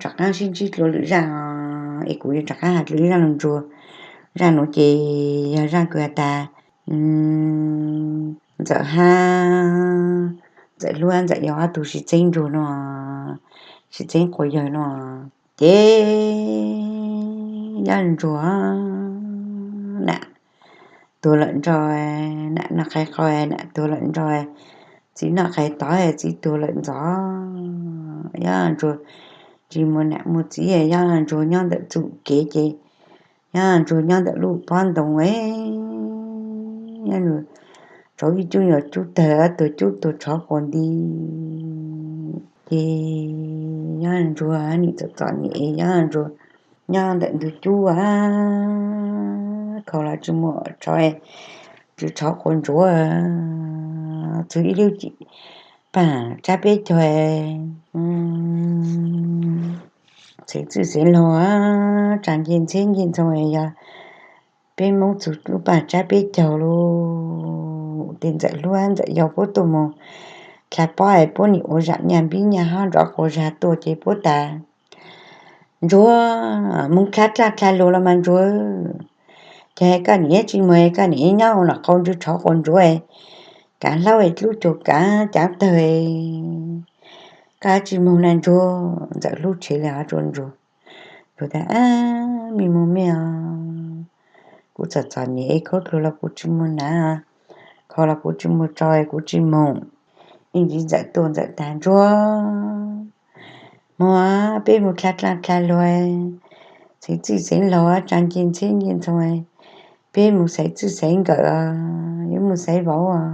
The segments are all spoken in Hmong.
rov qaab sib ntsib dlua lwm zaj, es kuv yuav rov qaab has dlua zaj lug ntsuag. Zaj nuav ces yog zaj kws has tas Ntxawm hab Ntxawm Hlub, Ntxawm Yau ob tug sib txeeb ntsuag no, sib txeeb quas yawg no. Ces nyob ntsuag, nam tuag lawm ntso, nam noj qhaiv qau, nam tuag lawm ntso, txiv noj qhaiv tod, txiv tuag lawm ntxov. Nyob ntsuag tsis muaj nam muaj txiv, nyob ntsuag nyob ntawm txum kev ces, nyob ntsuag nyob ntawm lub pob ntoo, nyob ntsuag tsauv ib cub nyuag cub tawg, tuag cub tuag tshov quas nti. Ces nyob ntsuag nim txom txom nyem, nyob ntsuag nyob ntawm ntug cub, khau los tsis muaj tshov, tsis tshov quas ntsuav, txug ib lub paag tsab peb caug, xeev txwj xeev laug, tsaa nce ntxhiab nce ntxhoo, yog peb Moob txug lub paag tsab peb caug lug. Ces Ntxawm Hlub Ntxawm Yau puab tuaj moog dlha pob es puab nim ua zaam nyaj npib nyaj hob nrov quas zag tuaj ces puab tas, Ntsuag, moog dlha dlaaj dlha luas los mas Ntsuag, ces koj nim tsis moog, koj nim nyob ua nom qau ntswg tshov quas ntsuav, kaav hlaub es dlub cuag kaav caav tawg, koj tsis moog na Ntsuag? Ntxawm Hlub tshev le hov rua Ntsuag. Ntsuag tas, Mej moog mej os, kuv txom txom nyem, khaub dluag los kuv tsis muaj hnav, khau los kuv tsis muaj tso, kuv tsis moog. Ib ntsis Ntxawm tuaj, Ntxawm tas, Ntsuag, moog, peb moog dlha dlaaj dlha luas, xeev txwj xeev laug, tsaa nce ntxhiab nce ntxhoo, peb moog xaiv txwj xaiv nkawm, yuav moog xaiv vauv os.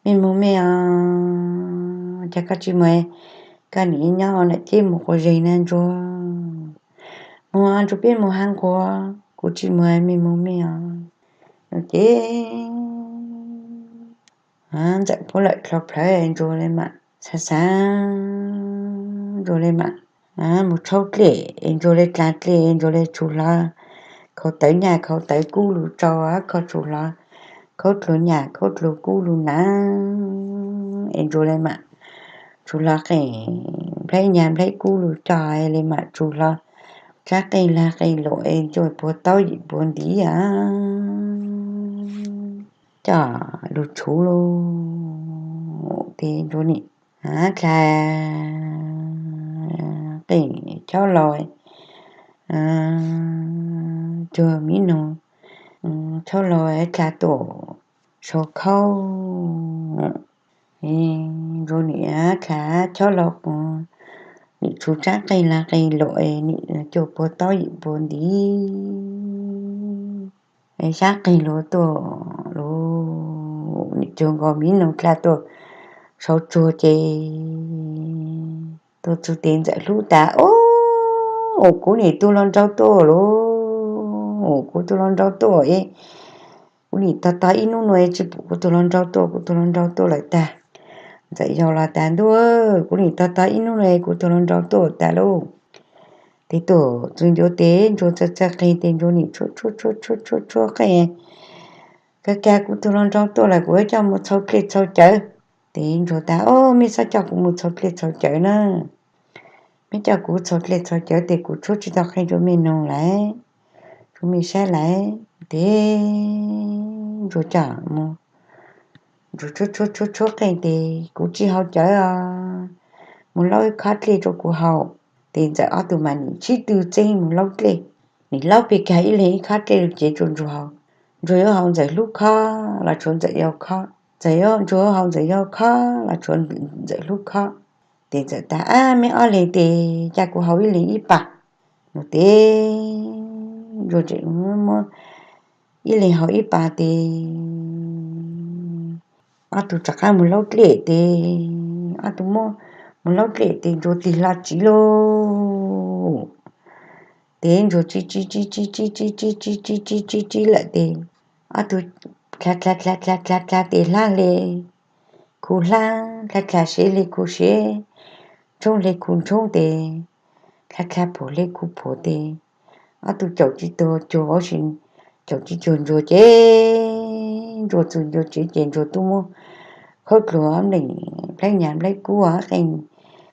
Mej moog mej os, cas koj tsis moog, koj nim nyob ua nam ceb moog quas zag na Ntsuag? Moog Ntsuag, peb moog hab nquag, kuv tsis moog, mej moog mej os. Ces Ntxawm puab lawm dlhau plawv, Ntsuag le maam xaav xaav, Ntsuag le maam moog tshauv dlej, Ntsuag le dlaa dlej, Ntsuag le tshua hlo khau tawv nyaj khau tawv kub lug tsau, khau tshua hlo khaub dluag nyaj khaub dluag kub lug hnav, es Ntsuag le maam tshua hlo qeej nplhaib nyaj nplhaib kub lug coj, le maam tshua hlo tsab qeej lag qeej lum es Ntsuag puag taub yim puag ntiv, coj lug tshuv lug. Ces Ntsuag nim dlha qeej chob laus cuag miv noog, chob laus dlha tuaj sau khaub. Ntsuag nim dlha chob laus, nim tshuv tsab qeej lag qeej lum, nim cuag puag taub yim puag ntiv, tsab qeej lug tuaj lug, nim cuag nkaus miv noog dlha tuaj sau tsuag ces tuaj txug tes Ntxawm Hlub tas, Ob, kuv nim tug hluas nraug tuaj lug, kuv tug hluas nraug tuaj, kuv nim tog tog ib nub nuav tsi pum kuv tug hluas nraug tuaj, kuv tug hluas nraug tuaj lawm tag. Ntxawm Yau los tas, Ntuj, kuv nim tog tog ib nub nuav kuv tug hluas nraug tuaj tas lauj. Tes tuaj txug ncua tes Ntsuag txawj txawj qeej tes Ntsuag nim tshuab tshuab tshuab tshuab tshuab qeej, Kag kag kuv tug hluas nraug tuaj lawm, kuv yuav coj moog txhau dlej txhau cawv. Tes Ntsuag tas, Ob, mej txhob coj kuv moog txhau dlej txhau cawv na. Mej coj kuv txhau dlej txhau cawv tes kuv tshuab tsi tau qeej rua mej noog lawm, rua mej saib lawm. Tes Ntsuag coj moog, Ntsuag tshuab tshuab tshuab tshuab qeej tes, Kuv tsi haus cawv os, moog laub ib khob dlej rua kuv haus. Tes Ntxawm ob tug mas nim sib tw txeeb moog laub dlej, nim laub peg kag ib leeg ib khob dlej lug cev rua Ntsuag haus. Ntsuag yuav haus Ntxawm Hlub khob los tshuav Ntxawm Yau khob, Ntxawm Yau, Ntsuag haus Ntxawm Yau khob los tshuav Ntxawm Hlub khob. Tes Ntxawm tas, Ab, mej ob leeg tes ca kuv haus ib leeg ib pas. Nua tes Ntsuag tseem muab ib leeg haus ib pas tes ob tug rov qab moog laub dlej tes, ob tug muab moog laub dlej tes Ntsuag tig hlo tsiv lauj. Tes Ntsuag tsi tsi tsi tsi tsi tsi tsi tsi tsi tsi tsi tsi lawm tes ob tug dlha dlha dlha dlha dlha dlha tes hlab hle khu hlab, dlha dlha sev hle khu sev, ntshoob hle khu ntshoob tes, dlha dlha phum hle khu phum tes, ob tug caum tsi tau cuag, caum tsi cuag Ntsuag ces Ntsuag txug Ntsuag tsev ces Ntsuag tub muab khaub dluag npleej nplhaib nyaj nplhaib kub qeej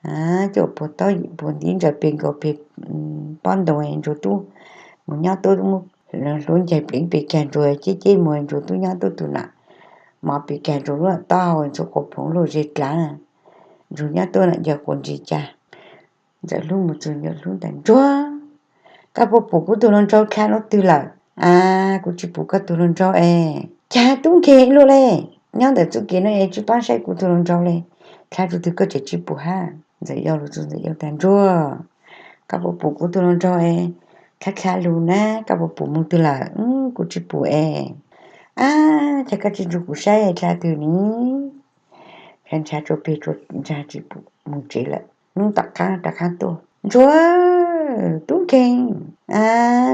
Cuaj puas taub yim puas ntiv, Ntxawm pes nkaus pes pob ntoo, Ntsuag tub mus nyob tub, hluav ncaig pleev pes kag, Ntsuag ceb ceb mus, Ntsuag tub nyob tub tus nam mov pes kag, Ntsuag lub taub hau, Ntsuag quas phoov luj ze dlav, Ntsuag nyob tub nam yog quas ntsis cas. Ntxawm Hlub mus txog, Ntxawm Hlub tas, Ntsuag, koj puas pum kuv tus hluas nraug dlha lub twg lawm? A, kuv tsis pum koj tus hluas nraug es. Cas tub nkeeg luaj li, nyob ntawm txuj kev no es tsis paub saib kuv tus hluas nraug li, dlha rau twg koj tseem tsis pum hab? Ntxawm Yau los txog, Ntxawm Yau tas, Ntsuag, koj puas pum kuv tus hluas nraug es dlha dlha lug na, koj puas pum mus twg lawm? Kuv tsis pum es. A, cas koj tsis nrug kuv saib dlha twg ni? Ntshav ntshav tsuas peg tsuas ntsag tsis pum, mus tsev lawm. Hnub tom qab rov qab tuaj, Ntsuag, tub nkeeg, a,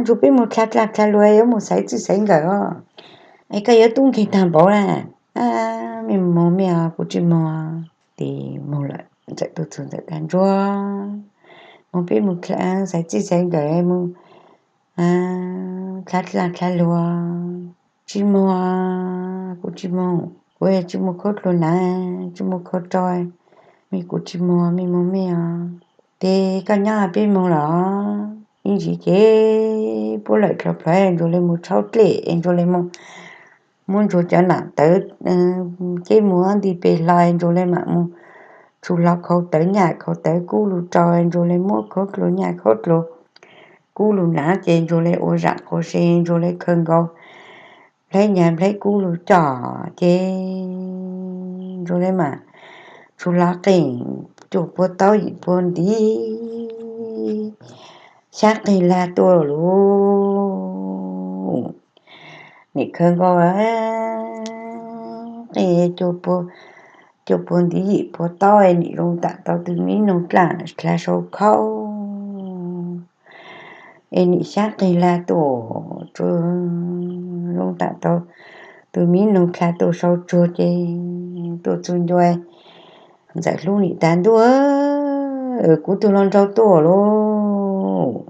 Ntsuag, peb mus dlha dlha dlha lug, yuav mus xaiv txij xaiv nkawm os. Es koj yuav tub nkeeg tag npaum na. A, mej moog mej os, kuv tsis moog. Tes moog lawm, Ntxawm tuaj txug, Ntxawm tas, Ntsuag, moog peb mus xaiv txij xaiv nkawm, mus dlha dlha dlha lug. Tsis moog, kuv tsis moog, kuv tsis mus khaub dluag na, tsis mus khaub rau, mej, kuv tsis moog, mej moog mej os. Tes koj nyob, peb moog los. Ib ntsis ces puab lawm dlhau plawg, Ntsuag le mus tshau dlej es Ntsuag le mus muab Ntsuag cov nam tawv ceb mus ob nti pes hlo, Ntsuag le mam mus tshua hlo khau tawv nyaj khau tawv kub lug rau, Ntsuag le muab khaub dluag nyaj khaub dluag kub lug hnav, ces Ntsuag le ua zaam quas se, Ntsuag le khaws nkaus nplhaib nyaj nplhaib kub lug coj, ces Ntsuag le mam tshua hlo qeej cuaj puas taub yim puas ntiv, xyab qeeg lag tuaj lug. Nim khaws nkaus qeej cuaj puas ntiv yim puas taub, nim zoo tam tau tug miv noog dlha sau khaub, es nim xyab qeeg lag tuaj, zoo tam tau tug miv noog dlha tuaj sau tsuag, ces tuaj txug ncua, Ntxawm Hlub nim tas, Ntuj, kuv tug hluas nraug tuaj lauj.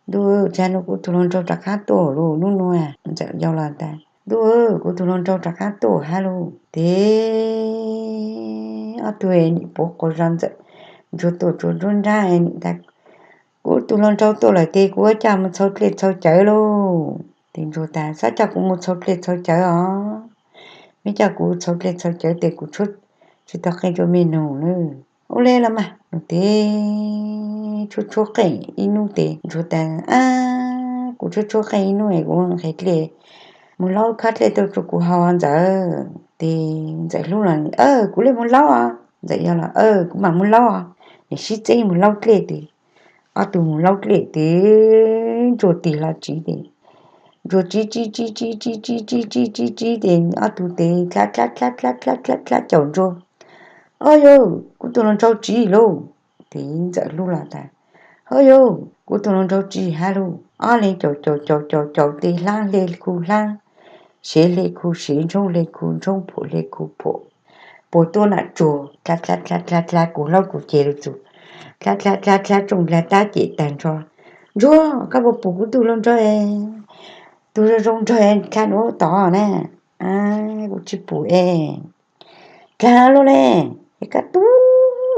Ntuj, cas nub kuv tug hluas nraug rov qab tuaj lauj, nub nua. Ntxawm Yau los tas, Ntuj, kuv tug hluas nraug rov qab tuaj hab lauj. Tes ob tug nim puav quas zog, Ntxawm Ntsuag tuaj tsuas nruab nrab, nim tas, Kuv tug hluas nraug tuaj lawm tes kuv yuav coj mus txhau dlej txhau cawv lauj. Tes Ntsuag tas, Txhob coj kuv mus txhau dlej txhau cawv os. Mej coj kuv txhau dlej txhau cawv tes kuv tshuab tsis tau qeej rua mej nug na. Ua le los mas. Nug tes tshuab tshuab qeej ib nub tes Ntsuag tas, A, kuv tshuab tshuab qeej ib nub es kuv nqhis dlej, mus laub khab dlej tuaj rua kuv haus Ntxawm. Tes Ntxawm Hlub los, Kuv le mus laub os. Ntxawm Yau los, Kuv mam mus laub os. Nim sib txeeb mus laub dlej tes ob tug mus laub dlej tes Ntsuag tig hlo tsiv tes Ntsuag tsiv tsiv tsiv tsiv tsiv tsiv tsiv tsiv tsiv tsiv tes ob tug tes dlha dlha dlha dlha dlha dlha dlha caum Ntsuag. Au yau, kuv tug hluas nraug tsiv lauj. Tes Ntxawm Hlub los tas, Au yau, kuv tug hluas nraug tsiv hab lauj. Ob leeg caum caum caum caum caum tes hlaab hle khu hlaab, sev hle khu sev, ntshoob hle khu ntshoob, phuam hle khu phuam, puag tuab nam tsuag dlha dlha dlha dlha dlha kuv hlaub kuv ceg lug txug, dlha dlha dlha dlha tsooj dlha tab cem tag nrho. Ntsuag, koj puas pum kuv tug hluas nraug, tug zoo zoo nraug dlha nuav tod na? Kuv tsis pum es. Dlha lug le, es koj tub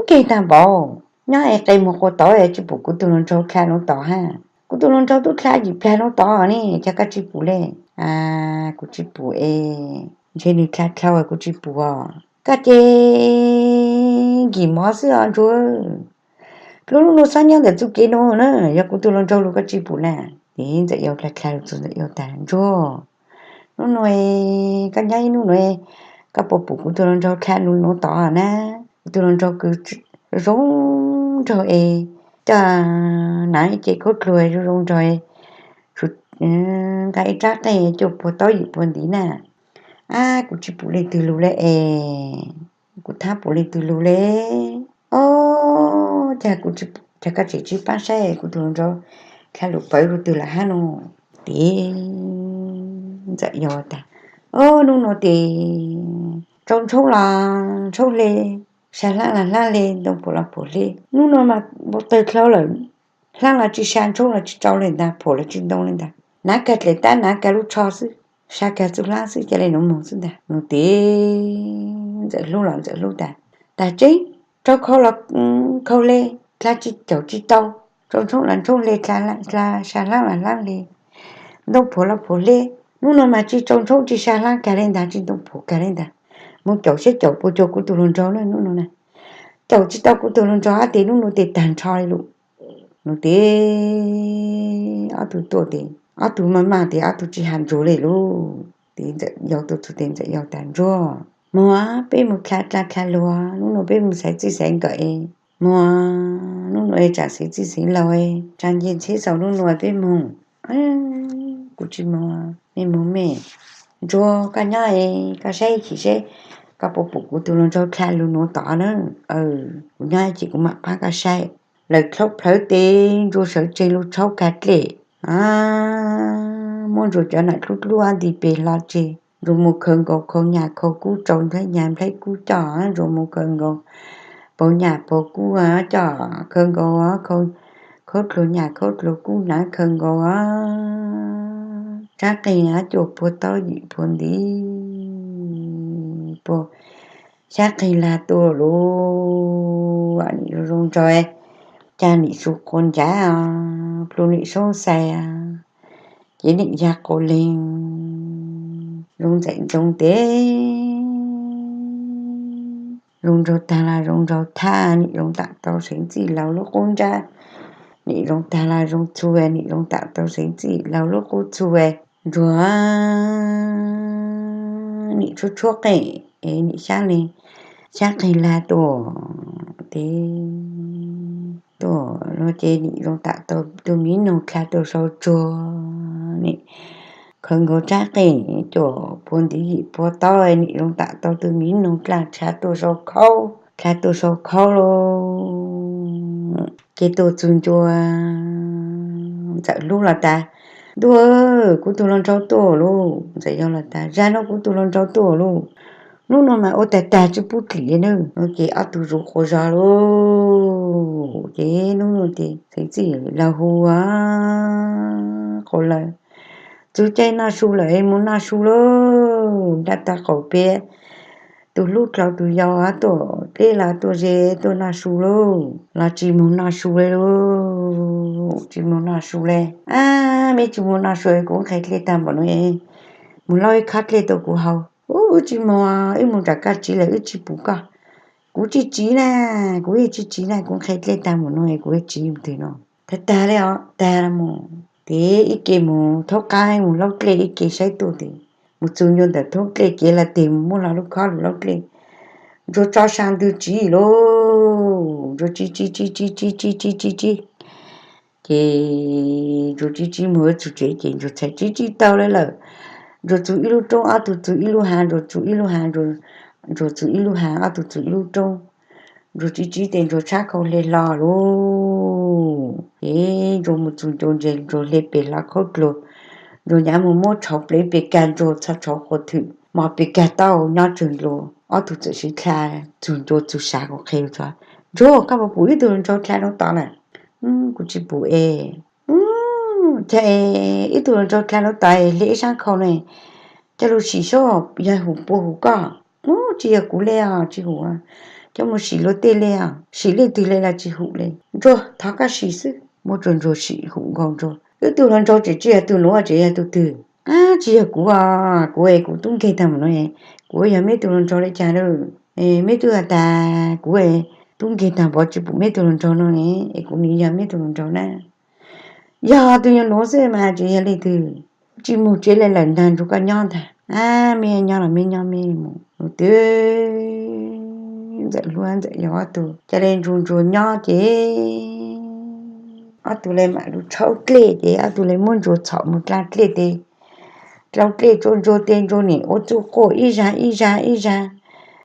nkeeg tag npaum, nyob es qe muag quas tod es tsis pum kuv tug hluas nraug dlha nuav tod hab. Kuv tug hluas nraug tub dlha yim plag nuav tod ne, cas koj tsis pum le? Kuv tsis pum es, ntshe nwg dlha dlhau kuv tsis pum os. Koj ces nkim mov xwb os Ntsuag. Lub lub nuav xob nyob ntawm txuj kev nuav na, yog kuv tug hluas nraug lug koj tsis pum na. Tes Ntxawm Yau dlha dlha lug txug Ntxawm Yau tas, Ntsuag, nub nuav koj nyob ib nub nuav, koj puas pum kuv tug hluas nraug dlha nuav nuav tod na? Kuv tug hluas nraug kws zoo nraug es, coj naav ib ce khaub dluag zoo zoo nraug, nqa ib rab qeej cuaj puag taub yim puag ntiv na. Ab, kuv tsis pum leej twg lug le es, kuv txhaj pum leej twg lug le. Ob, cas koj tseem tsis paab saib kuv tug hluas nraug dlha lug pawv lug twg lawm hab nuav? Tes Ntxawm Yau tas, Ob, nub nuav tes tsau ntshoob los ntshoob hle, sa hlaab los hlaab hle, ntoo phuam los phuam hle. Nub nuav mas npau tawg dlhau lawm, hlaab los tsis sa, ntshoob los tsis tsau le ntag, phuam los tsis ntoo le ntag. Naav kag dlaim tab, naav kag lub tsho xwb, sa kag txuj hlaab xwb, ca le nuav moog xwb ntag. Nuav tes Ntxawm Hlub los Ntxawm Hlub tas, Tag tseeb, Tsau khau los khau hle, dlha tsis caum tsis tau, tsau ntshoob los ntshoob hle, dlha sa hlaab los hlaab hle, ntoo phuam los phuam hle. Hnub no mas tsis tsau ntshoob tsis sa hlaab kag le ntag, tsis ntoo phuam kag le ntag. Mus caum saib caum puas cuag kuv tug hluas nraug na hnub no na. Caum tsis tau kuv tug hluas nraug, ab tes hnub no tes tag nrho li lawm. Nws tes ob tug tuaj tes ob tug maj maj tes ob tug tsis has ntsuag li lawm. Tes Ntxawm Yau tuaj txug tes Ntxawm Yau tas, Ntsuag, moog, peb mus dlha dlha dlha luag, hnub no peb mus xaiv txij xaiv nkawm es moog, hnub no es tsaam xaiv txij xaiv laug, tsaam nce ntxheb xaus hnub no peb moog. Kuv tsis moog, mej moog mej. Ntsuag, koj nyob es koj saib chim seb koj puas pum kuv tug hluas nraug dlha lug nuav tod na. Kuv nyob ces kuv mam pab koj saib. Lawm dlhau plhawv tes Ntsuag sawv tseg lug tshauv kag dlej. Muab Ntsuag cov nam dlub dlub nti pes hlo tseg. Ntsuag mus khaws nkaus khau nyaj khau kub, tsau nplhaib nyaj nplhaib kub coj. Ntsuag mus khaws nkaus paug nyaj paug kub coj, khaws nkaus khaub dluag nyaj khaub dluag kub hnav, khaws nkaus tsaab qeeg cuaj puag taub yim puag ntiv, puag xyab qeeg lag tuaj lug. Nim zoo zoo nraug, ca nim su quas ncav, plhu nim soob xais, cev nim ya quas leeg. Zoo Ntxawm Ntxoo tes zoo nraug tag los zoo nraug thaj, nim zoo tam tau seev txij laug lub qub nrab. Nim zoo tag los zoo txhua, nim zoo tam tau seev txij laug lub qub txhua. Ntsuag, nim tshuab tshuab qeej es nim xyab leeg, xyab qeeg lag tuaj tes tuaj no ces nim zoo tam tau tug miv noog dlha tuaj sau tsuag. Nim khaws nkaus tsaab qeej cuaj puag ntiv yim puag taub, nim zoo tam tau tug miv noog dlha dlha tuaj sau khaub, dlha tuaj sau khaub lauj. Ces tuaj txug Ntsuag, Ntxawm Hlub los tas, Ntuj, kuv tug hluas nraug tuaj lauj. Ntxawm Yau los tas, Zag no kuv tug hluas nraug tuaj lauj. Hnub no mas ua tag tag tsis pub dlim li na. Ces ob tug zuv quas zog lauj. Ces hnub no ces xeev txij laug hu quas lawm, Txug caij noj su lawm, mus noj su lauj. Nraj tag qaum pem, tus hlub dlau tus yau tuaj dleb los tuaj ze tuaj noj su lauj. Los tsis mus noj su li lauj, tsis mus noj su li. Ab, meb tsis mus noj su, kuv nqhis dlej tag npaum no, mus lauj ib khob dlej tuaj kuv haus. Ub, wb tsis mus, wb mus nram koj tsiv lawm wb tsis pum koj. Kuv tsis tsiv na, kuv yeej tsis tsiv na, kuv nqhis dlej tag npaum no kuv yuav tsiv twg no. Tag tag li os, tag los mus. Ces ib ke mus thaub qaib mus laub dlej, ib ke saib tuaj tes mus txug ncua ntawm thoob dlej kev los tes mus muab hlo lub khob lug laub dlej. Ntsuag tso sa ntws tsiv lauj. Ntsuag tsiv tsiv tsiv tsiv tsiv tsiv tsiv tsiv tsiv. Ces Ntsuag tsiv tsiv mus txug tsev ces Ntsuag txhais tsiv tsis tau li lawm. Ntsuag txug ib lub roob, ob tug txug ib lub hav, Ntsuag txug ib lub hav, Ntsuag txug ib lub hav, ob tug txug ib lub roob. Ntsuag tsiv tsiv tes Ntsuag tshab khau hle hlo lauj. Ces Ntsuag mus txug ncua ntses, Ntsuag hle pes hlo khaub dluag. Ntsuag nyav mus muab tshauv plev pes kag, Ntsuag txhob tshauv quas thwm mos pes kag tau nyob tsawg dluag. Ob tug txawm sib dlha txug ncua txug sav kuv qhia tso, Ntsuag, koj puas pum ib tug hluas nraug dlha rau tod lawm? Kuv tsis pum es. Cas ib tug hluas nraug dlha rau tod es hle ib sab khau no, coj lug sim seb yog hum puas hum koj. Ub, tsis yog kuv li os, tsis hum. Coj mus sim luag tej li os, sim leej twg li los tsis hum li. Ntsuag, thov koj sim xwb. Muab rau Ntsuag sim hum nkaus Ntsuag, ib tug hluas nraug tseem tsis yog tug nuav, tseem yog tug twg? Ab, tsis yog kuv os, kuv es kuv tub nkeeg tag mus no, kuv yog meb tug hluas nraug li cas lawm? Meb twb has tas kuv es tub nkeeg tag npaum tsis pum meb tug hluas nraug no ne, es kuv nim yog meb tug hluas nraug na. Yog tus nyuag nuav xwb mas tseem yog leej twg? Tsis mus tsev li lawm ntag, Ntsuag, koj nyob ntag. Ab, meb nyob los meb nyob meb mus. Ntxawm Hlub Ntxawm Yau ob tug ca le Ntsuag Ntsuag nyob ces ob tug le mam lug tshauv dlej ces ob tug le muab Ntsuag txhom mus dlaa dlej tes dlau dlej rua Ntsuag tes Ntsuag nim ua txuj quaj ib zag ib zag ib zag.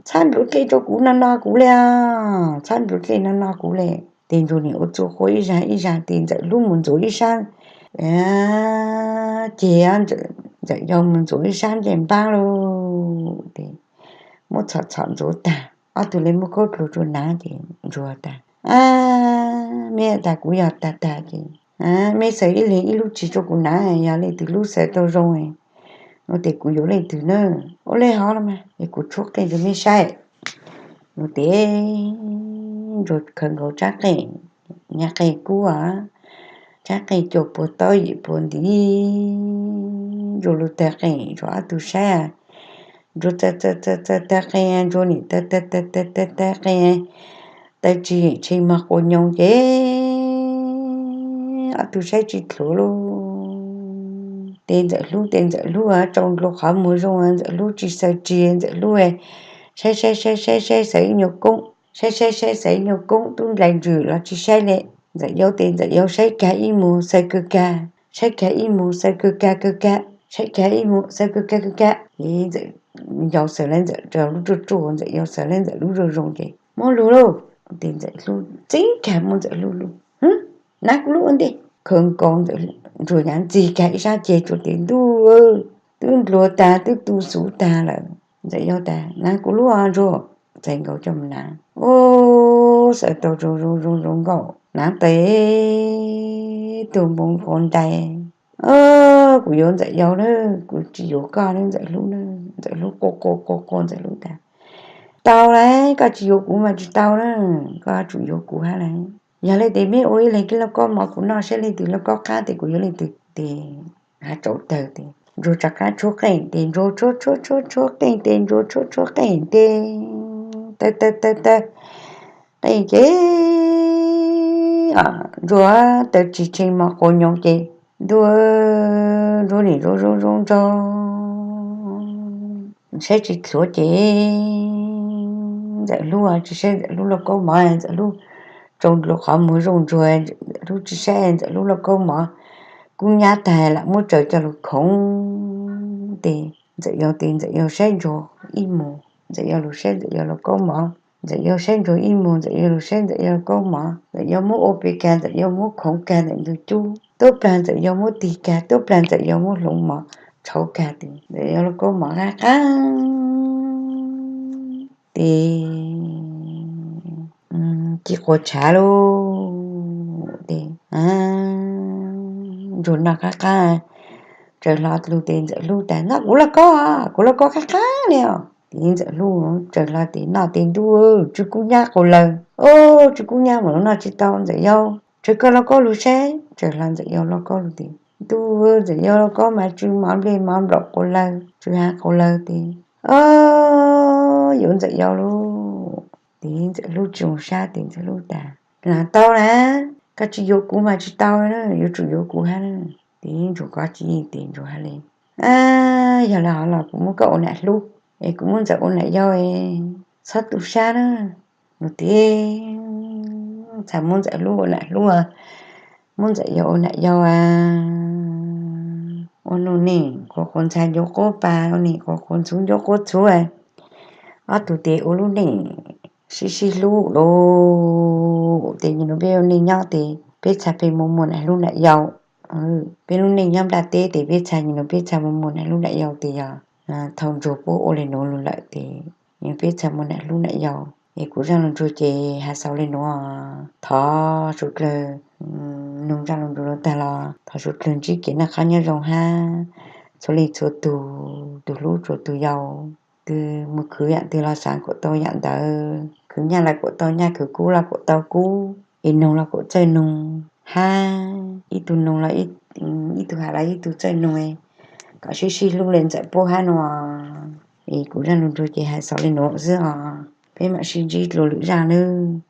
Txhob ntxuav dlej rua kuv no no kuv li os, txhob ntxuav dlej no no kuv li. Tes Ntsuag nim ua txuj quaj ib zag ib zag tes Ntxawm Hlub mus ntxuav ib sab, ces Ntxawm Yau mus ntxuav ib sab ncej npaab lauj. Tes muab txhom txhom ntxuav tag, ob tug le muab khaub dluag rua hnav ces Ntsuag tas, ab, meb tas kuv yog tag tag ces, ab, meb xaws ib leeg ib lub tsig rua kuv hnav, yog leej twg lub xaws tau zoo no tes kuv yuav leej twg na. Ua le hov los mas es kuv tshuab qeej rua meb saib no tes Ntsuag khaws nkaus tsab qeej, nyab qeej kub, tsab qeej cua puag taub yim puag ntiv, Ntsuag lug tag qeej rua ob tug saib, Ntsuag txawm txawm txawm txawm tag qeej, Ntsuag nim tawg tawg tawg tawg tawg tag qeej, tawg tsis yeem tshee mog quas nyoos ces ob tug saib tsis dlhuav lauj. Tes Ntxawm Hlub, tes Ntxawm Hlub tsau dlua qhov muag zoo, Ntxawm Hlub tsis xaws tsi, Ntxawm Hlub saib saib saib saib saib xaws ib nyuag koob, saib saib saib xaws ib nyuag koob tub nplaig ntsws los tsis saib le. Ntxawm Yau tes Ntxawm Yau saib kag ib mus xaws kawg kag, saib kag ib mus xaws kawg kag kawg kag, saib kag ib mus xaws kawg kag kawg kag. Ces Ntxawm Yau xaws lawv Ntxawm Yau lub ruaj ruaj, Ntxawm Yau xaws lawv Ntxawm lub zoo zoo ces muab lug lauj. Tes Ntxawm Hlub txeeb kag muab Ntxawm Hlub lug, nab kuv lub ua ntej. Khaws nkaus Ntsuag nyav ntxig kag ib sab ceg rua tes ntuj, twb ndluag tag twb tu xuv tag lawm. Ntxawm Yau tas nab kuv lub Ntsuag, txais nkaus coj mus hnav. Ub, xaws tau zoo zoo zoo zoo nkauj, hnav tes tug npoo nqua ntais. Kuv yuav Ntxawm Yau na, kuv tsis yuav koj na Ntxawm Hlub na. Ntxawm Hlub qua qua qua qua Ntxawm Hlub tas, tau lawm, koj tsis yuav kuv mas tsis tau na, koj yuav tsum yuav kuv hab lawm. Yog le tes meb ua ib leeg kib lauj kaub mov kuv noj saib leej twg lauj kaub qab tes kuv yuav leej twg tes. Hab tsaus tawg tes Ntsuag rov qab tshuab qeej tes Ntsuag tshuab tshuab tshuab tshuab qeej tes Ntsuag tshuab tshuab qeej tes tawg tawg tawg tawg qeej ces Ntsuag tawg tsis tshee mog quas nyoos ces ntuj, Ntsuag nim zoo zoo zoo nraug saib tsis dlhuav ces Ntxawm Hlub tsis saib Ntxawm Hlub lauj kaub mov, Ntxawm Hlub tsau dlua qhov muag zoo nraug, Ntxawm Hlub tsis saib Ntxawm Hlub lauj kaub mov, kub nyab tag lam muab tsaws coj lug khoov tes Ntxawm Yau tes Ntxawm Yau saib Ntsuag ib mus, Ntxawm Yau lug saib Ntxawm Yau lauj kaub mov, Ntxawm Yau saib Ntsuag ib mus, Ntxawm Yau lug saib Ntxawm Yau lauj kaub mov, Ntxawm Yau muab ua pes kag, Ntxawm Yau muab khoov kag ntawm ntug cub, tuab plag Ntxawm Yau muab tig kag, tuab plag Ntxawm Yau muab hloov mov tshauv kag tes Ntxawm Yau lauj kaub mov qab qab tes ci quas tshav lauj tes Ntsuag noj qab qab tsaws hlo lug tes Ntxawm Hlub tas noj kuv lauj kaub, kuv lauj kaub qab qab li os. Tes Ntxawm Hlub tsaws hlo tes noj tes ntuj, tsw kub nyab quas lawg, tsw kub nyab mam lug noj tsis tau Ntxawm Yau, tsaws koj lauj kaub lug saib. Tsaws hlo Ntxawm Yau lauj kaub lug tes ntuj, Ntxawm Yau lauj kaub mas tsw mov nplej mov nplaum quas lawg, tsw hav quas lawg tes yuav Ntxawm Yau lauj. Tes Ntxawm Hlub tsis zoo sab tes Ntxawm Hlub tas lam tau na, koj tsis yuav kuv mas tsis tau na, yuav tsum yuav kuv hab na. Tes Ntsuag kov tsis yeej tes Ntsuag hab le, yog le hov los kuv muab koj ua nam hlub es kuv muab Ntxawm ua nam yau es txhob tu sab na. Nug tes txhad muab Ntxawm Hlub ua nam hlub, muab Ntxawm Yau ua nam yau a, ua nuj neej quas quas ntxhais ncuav quab pa, ua neej quas quas ntxhuv ncuav quab txhuv. Ob tug tes ua lub neej sib sib hlub lauj. Tes nyuam nua peb ua neej nyob tes peb txhad pheej muaj muaj nam hlub nam yau. Peb lub neej nyob nplaj teb tes peb txhad nyuam nua peb txhad muaj muaj nam hlub nam yau tes yog thaum Ntsuag puab ua le nuav lug lawm tes nyuam peb txhad muaj nam hlub nam yau. Es kuv zaj lug ntsuag ces has xaus le nuav, thov suav dlawg nug zaj lug ntsuag lug tag los thov suav dlawg ntsib kev noj qab nyob zoo hab txhua leej txhua tug, tug hlub tsuas tug yau, twg mus khwv yaam twg los xaav kuas tau yaam ntawd, khwv nyaj los kuas tau nyaj, khwv kub los kuas tau kub, es noog los kuas txawj noog hab ib tug noog los ib tug has los ib tug txawj noog, kom sib sib hlub le Ntxawm puab hab nua. Es kuv zaj lug ntsuag ces has xaus le nuav xwb os, peb mam sib ntsib dlua lwm zaj nawb.